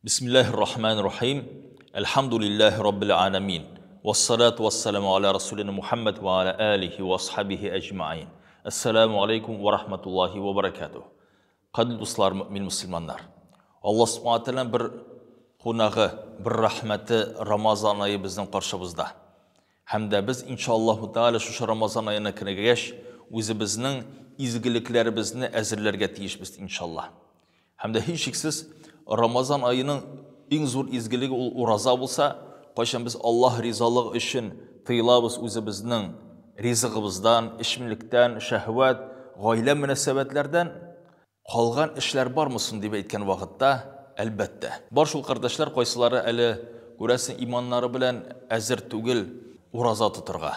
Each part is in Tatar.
Бисмиллаһир рахманир рахим. Әлхәмдүлиллаһи раббил аламин. Вассалату вассаламу аля расулина Мухаммад ва аля алихи ва асхабихи әҗмаин. Ассаламу алейкум ва рахматуллахи ва баракатух. Кадерле дуслар, мөмин мөселманнар. Аллаһ субхана тәгаләнең бер кунагы, бер рәхмәте Рамазан ае безнең каршыбызда. Һәм дә без иншаллаһу тәгалә шушы Рамазан аена кергәч, үзебезнең изгелекләребезне әзерләргә тиешбез иншаллаһ. Һәм дә һичшиксез Рамазан аеның иң зур изгелеге ул ураза булса, кайчан без Аллаһ ризалыгы өчен тыелабыз үзебезнең ризыгыбыздан, эчемлектән, шәһвәт, гаилә мөнәсәбәтләрдән, калган эшләр бармы соң дип әйткән вакытта, әлбәттә. Бар шул кардәшләр, кайсылары әле, күрәсең, иманнары белән әзер түгел ураза тотырга,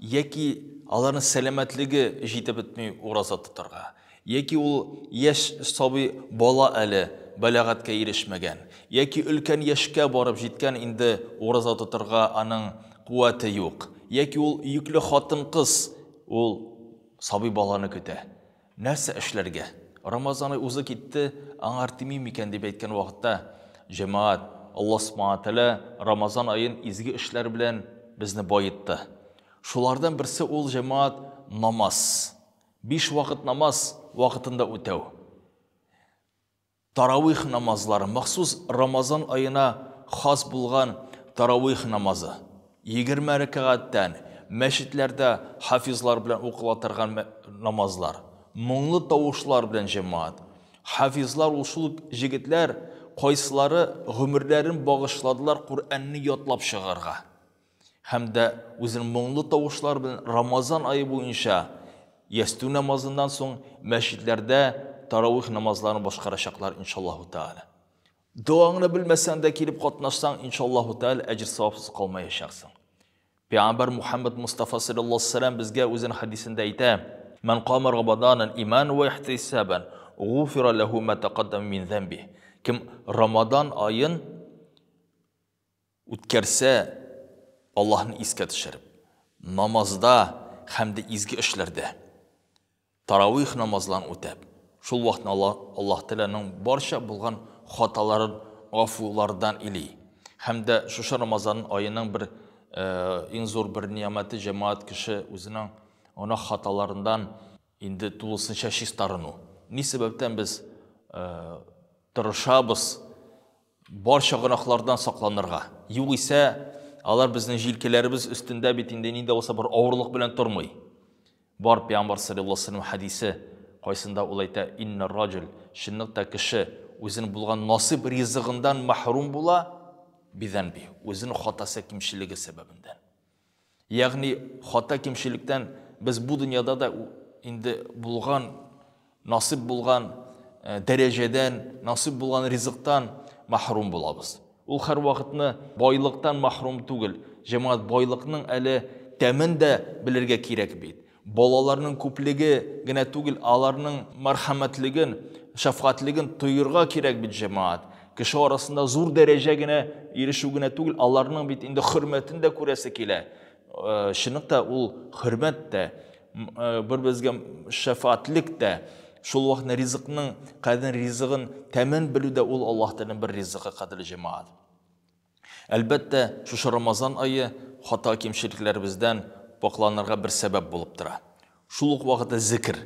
яки аларның сәламәтлеге җитеп бетми ураза тотарга. Яки ул яшь сабый бала әле, бәлагатькә ирешмәгән, яки өлкән яшькә барып җиткән инде ураза тотарга аның куәте юк, яки ул йөкле хатын-кыз, ул сабый баланы көтә. Нәрсә эшләргә? Рамазан ай узып китте, аңар тими микән дип әйткән вакытта, җәмәгать, Аллаһ Субхана Тәгалә Рамазан аен изге эшләр белән безне баетты. Шулардан берсе ул, җәмәгать, намаз. Биш вакыт намаз вакытында үтәү. Таравих намазлары, махсус Рамазан аена хас булган таравих намазы. 20 рәкәгатьтән мәчетләрдә хафизлар белән укыла торган намазлар. Моңлы тавышлар белән җәмәгать. Хафизлар ул шул җегетләр, кайсылары гомерләрен багышладылар Коръәнне ятлап чыгарга. Һәм дә үзенең моңлы тавышлары белән Рамазан ае буенча ястү намазыннан соң мәчетләрдә таравих намазларын башкарачаклар, иншаллаһу тәгалә. Доаңны белмәсәң дә килеп катнашсаң, иншаллаһу тәгалә, әҗер-савапсыз калмаячаксың. Пәйгамбәр Мухаммад Мустафа саллаллаһу алейһи вәсәлләм безгә үзенең хәдисендә әйтә: "Ман кама Рамаданан иман ва ихтисабан, гуфира лаху ма тақаддама мин замби". Кем Рамадан аен үткәрсә, Аллаһны искә төшереп, намазда һәм дә изге эшләрдә, таравих намазларын үтәп, шул вакытны Аллаһ, Аллаһ Тәгаләнең барча булган хаталарын гафулардан или. Һәм дә шушы Рамазан аеның бер иң зур бер ниямәте җәмәгать кеше үзенең гөнаһ хаталарыннан инде тулысынча чистарыну. Ни сәбәптән без тырышабыз барча гөнаһлардан сакланырга. Югыйсә, алар безнең җилкәләребез өстендә бит инде нинди булса бер авырлык белән тормый. Бар Пәйгамбәр саллаллаһу алейһи вәсәлләм хәдисе, кайсында ул әйтә: "Инна раҗул, чынлыкта кеше үзенең булган насыйп ризыгыннан мәхрүм була, бидәнби, үзенең хатасы кимчелеге сәбәбеннән". Ягъни хата кимчелектән без бу дөньяда да инде булган, насыйп булган э, дәрәҗәдән, насыйп булган ризыктан мәхрүм булабыз. Ул һәрвакытны байлыктан мәхрүм түгел. Җәмәгать байлыкның әле тәмен дә белергә кирәк бит. Балаларның күплеге генә түгел, аларның мәрхәмәтлеген, шәфкатьлеген тоерга кирәк бит, җәмәгать. Кеше арасында зур дәрәҗә генә ирешү генә түгел, аларның бит инде хөрмәтен дә күрәсе килә. Э, чынлыкта ул хөрмәт тә, э, бер-беребезгә шәфкатьлек тә, шул вакытта ризыкның кадерен, ризыгын тәмен белү дә ул Аллаһ Тәгаләнең бер ризыгы, кадерле җәмәгать. Әлбәттә, шушы Рамазан ае хата-кимчелекләребездән пакъланырга бер сәбәп булып тора. Шул ук вакытта зикр,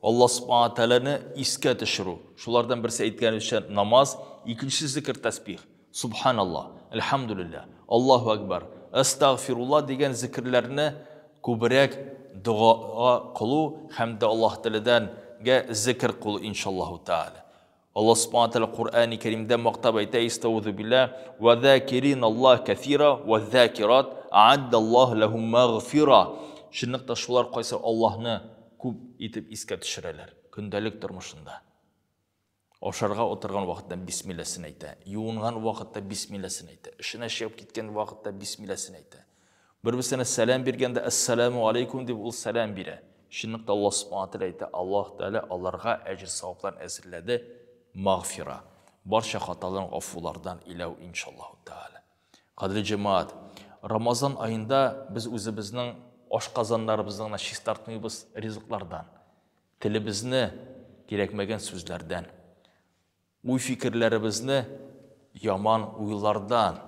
Аллаһ Субхана Тәгаләне искә төшерү. Шулардан берсе әйткәнебезчә намаз, икенчесе зикр тәсбих. Субханаллаһ, әлхәмдүлилләһ, Аллаһу әкбәр, әстәгъфируллаһ дигән зикерләрне күбрәк дога кылу һәм дә Аллаһ Тәгаләдән гә зикр кылу иншаллаһу тәгалә. Аллаһ Субхана Тәгалә Коръәни Кәримдә мактап әйтә, Истаузу билла, «Ва закирин Аллаһ кәсира, ва закират, ааддаллаһу ләһум мәгъфира». Чынлыкта шулар кайсы Аллаһны күп итеп искә төшерәләр көндәлек тормышында. Ашарга утырган вакытта бисмилләсен әйтә, юынган вакытта бисмилләсен әйтә, эшенә чыгып киткән вакытта бисмилләсен әйтә. Бер-берсенә сәлам биргәндә әссәламу алейкум дип ул сәлам бирә. Чынлыкта Аллаһ Субхана Тәгалә әйтә, Аллаһ Тәгалә аларга әҗер-савапларын әзерләде, магфира. Барча хаталарын гафулардан иләү иншаллаһу тәгалә. Кадерле җәмәгать, Рамазан аенда без үзебезнең ашказаннарыбызны гына чистартмыйбыз ризыклардан, телебезне кирәкмәгән сүзләрдән. Уй-фикерләребезне яман уйлардан,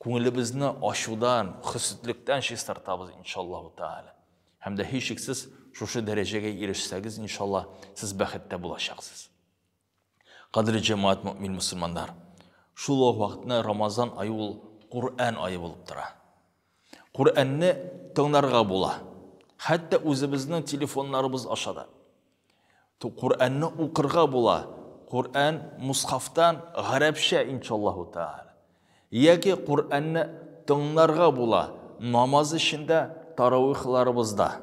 күңелебезне ачудан, хөсетлектән чистартабыз, иншаллаһу тааля. Һәм дә һичшиксез шушы дәрәҗәгә ирешсәгез, иншалла, сез бәхеттә булачаксыз. Кадерле җәмәгать, мөэмин мөселманнар, шул ук вакытны Рамазан ае ул Коръән ае булып тора. Коръәнне тыңларга була. Хәтта үзебезнең телефоннарыбыз аша да. Коръәнне укырга була. Коръән мусхафтан гарәпчә, иншаллаһу тааля. Яки Коръәнне тыңларга була намаз эчендә, таравихларыбызда.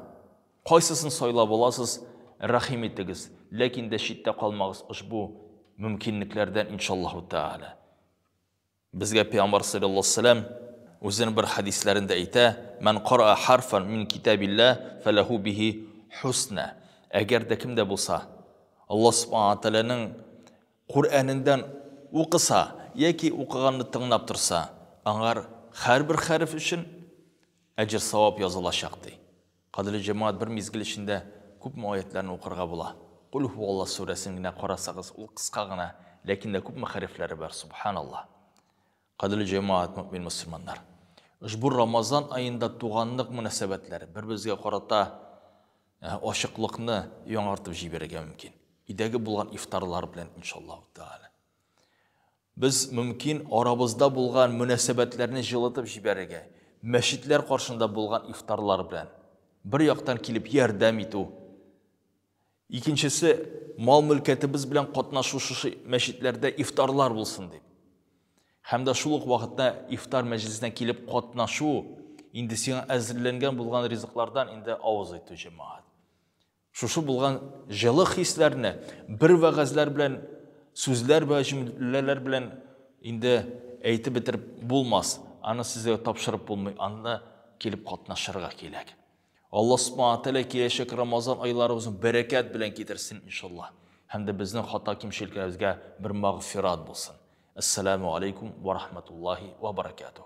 Кайсысын сайлап аласыз, рәхим итегез, ләкин дә читтә калмагыз ошбу мөмкинлекләрдән, иншаллаһу тәгалә. Безгә Пәйгамбәр саллаллаһу алейһи вәсәлләм үзенең бер хәдисләрендә әйтә, Мән караа харфан мин китабилла фәләһу бихи хусна. Әгәр дә кем дә булса Аллаһ субхана тәгаләнең Коръәнендән укыса яки укыганны тыңлап торса, аңар һәрбер хәреф өчен әҗер-савап язылачак, ди. Кадерле җәмәгать, бер мизгел эчендә күпме аятьләрне укырга була? Кул һуалла сүрәсен генә карасагыз, ул кыска гына, ләкин дә күпме хәрефләре бар, субханалла. Кадерле җәмәгать, мөэмин мөселманнар. Ошбу Рамазан аенда туганлык мөнәсәбәтләре, бер-беребезгә карата ачыклыкны яңартып җибәрергә мөмкин. Өйдәге булган ифтарлар белән, иншаллаһу тәгалә. Без мөмкин арабызда булган мөнәсәбәтләрне җылытып җибәрергә, мәчетләр каршында булган ифтарлар белән, бер яктан килеп ярдәм итү, икенчесе, мал-мөлкәтебез белән катнашу шушы мәчетләрдә ифтарлар булсын дип. Һәм дә шул ук вакытта ифтар мәҗлесенә килеп катнашу, инде сиңа әзерләнгән булган ризыклардан инде авыз итү, җәмәгать. Шушы булган җылы хисләрне бер вәгазьләр белән, сүзләр вә җөмләләр белән инде әйтеп бетереп булмас. Аны сезгә тапшырып булмый, анда килеп катнашырга кирәк. Алла Субхана Тәгалә киләчәк Рамазан айларыбызны бәрәкәт белән китерсен, иншалла. Һәм дә безнең хата кимчелекләребезгә бер мәгъфират булсын. Әссәламү алейкум ва рахматуллахи ва баракатуһ.